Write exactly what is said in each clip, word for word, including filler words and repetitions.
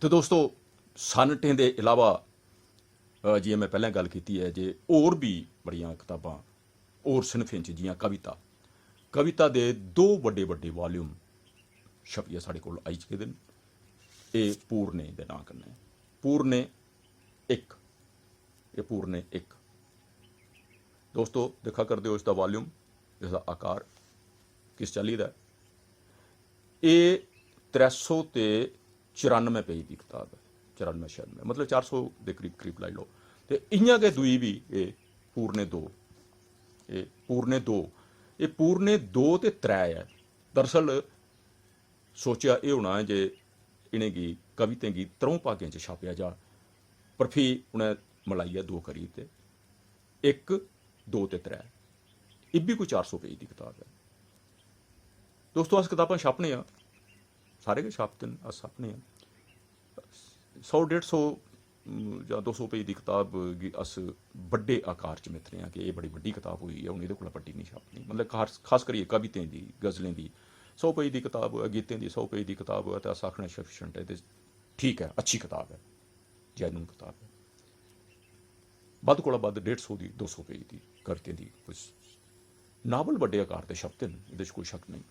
ते दोस्तो, सानटें दे इलावा, अ, जि'यां में पैह्लें गल्ल कीती ऐ जे होर बी बड़ियां कताबां, होर सिनफें च, जि'यां कविता, कविता दे दो बड्डे बड्डे वाल्यूम छपियै साढ़े कोल आई चुके दे न। एह् पूर्णे दे नांऽ कन्नै, पूर्णे इक, एह् पूर्णे इक। दोस्तो, दिक्खा करदे ओ इसदा वाल्यूम, इसदा आकार किस चाल्ली दा ऐ। एह् त्रै सौ ते चरानुऐ पेज दी कताब ऐ, चरानुऐ छेआनुऐ, मतलब चार सौ दे करीब करीब लाई लैओ। ते इ'यां गै दूई बी, एह् पूर्णे दो, एह् पूर्णे दो, एह् पूर्णे दो ते त्रै ऐ। दरअसल सोचेआ एह् होना ऐ जे इ'नेंगी, कवितें गी, त्र'ऊं भागें च छापेआ जा, पर फ्ही उ'नें मलाइयै दो करी दित्ते, इक, दो ते त्रै। इब्बी कोई चार सौ पेज दी कताब ऐ। दोस्तो, अस कताबां छापने आं, सारे गै छापदे न, अस छापने आं। सौ डेढ़ सौ, उम, जां दो सौ पेज दी कताब गी अस बड्डे आकार च मिथने आं कि एह् बड़ी बड्डी कताब होई ऐ, हून एह्दे कोला बड्डी निं छापनी। मतलब, खास, खास करियै कवितें दी, गजलें दी सौ पेज दी कताब होऐ, गीतें दी सौ पेज दी कताब होऐ, ते अस आखने sufficient ऐ, ते ठीक ऐ, अच्छी कताब ऐ, जैनून कताब ऐ। बद्ध कोला बद्ध डेढ़ सौ दी, दो सौ पेज दी कवितें दी कोई स-, नावल बड्डे आकार दे छपदे न, एह्दे च कोई शक्क नेईं।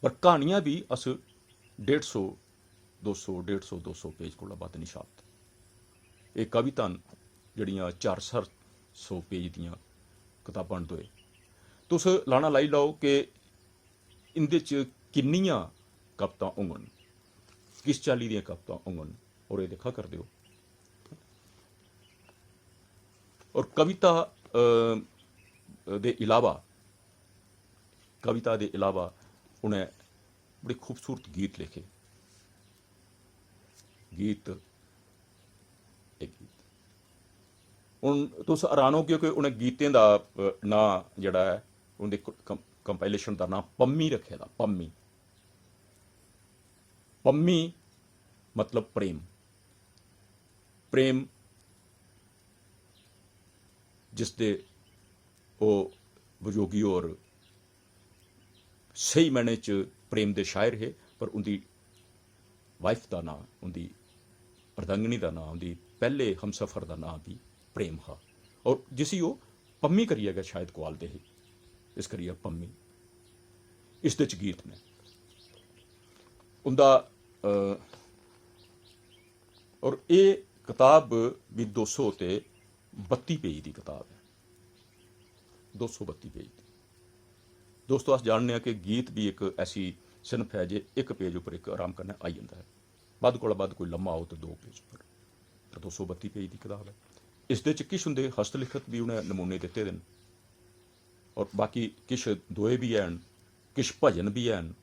पर क्हानियां बी अस डेढ़ सौ, दो सौ, डेढ़ सौ, दो सौ पेज कोला बद्ध निं छापदे। एह् कवितां न जेह्ड़ियां चार चार सौ पेज दियां कताबां न दोए। तुस लाना लाई लैओ कि इं'दे च किन्नियां कवितां होङन, किस चाल्ली दियां कवितां होङन, और एह् दिक्खा करदे ओ। और कविता, अ, दे इलावा, कविता दे इलावा उ'नें बड़े खूबसूरत गीत लिखे। गीत, एह् गीत। हून तुस हैरान होगे कि उ'नें गीतें दा, अ, नांऽ जेह्ड़ा ऐ, उं'दे क-, कम-, compilation दा नांऽ पम्मी रक्खे दा, पम्मी। पम्मी मतलब प्रेम। प्रेम जिसदे ओह् वियोगी होर स्हेई मैह्ने च प्रेम दे शायर हे, पर उं'दी wife दा नांऽ, उं'दी अर्धांगिनी दा नांऽ, उं'दी पैह्ले हमसफर दा नांऽ बी प्रेम हा। और जिसी ओह् पम्मी करियै गै शायद कुआलदे हे, इस करियै पम्मी। इसदे च गीत न। उं'दा, अ, और एह् कताब बी दो सौ ते बत्ती पेज दी कताब ऐ। दो सौ बत्ती पेज दी। दोस्तो, अस जानने आं कि गीत बी इक ऐसी सिनफ ऐ जे इक पेज उप्पर इक आराम कन्नै आई जंदा ऐ, बद्ध कोला बद्ध कोई लम्मा हो ते दो पेज उप्पर। ते दो सौ बत्ती पेज दी कताब ऐ। इसदे च किश उं'दे हस्तलिखत बी उ'नें नमूने दित्ते दे न, और बाकी किश दोहे बी हैन, किश भजन बी हैन।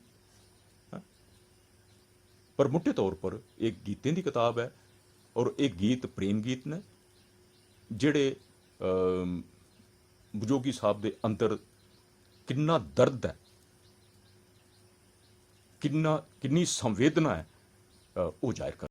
पर मुट्टे तौर पर एह् गीतें दी कताब ऐ, और एह् गीत प्रेम गीत न, जेह्ड़े, अम, वियोगी साहब दे अंदर किन्ना दर्द ऐ, किन्ना, किन्नी संवेदना ऐ, अ, ओह् जाहिर करदे।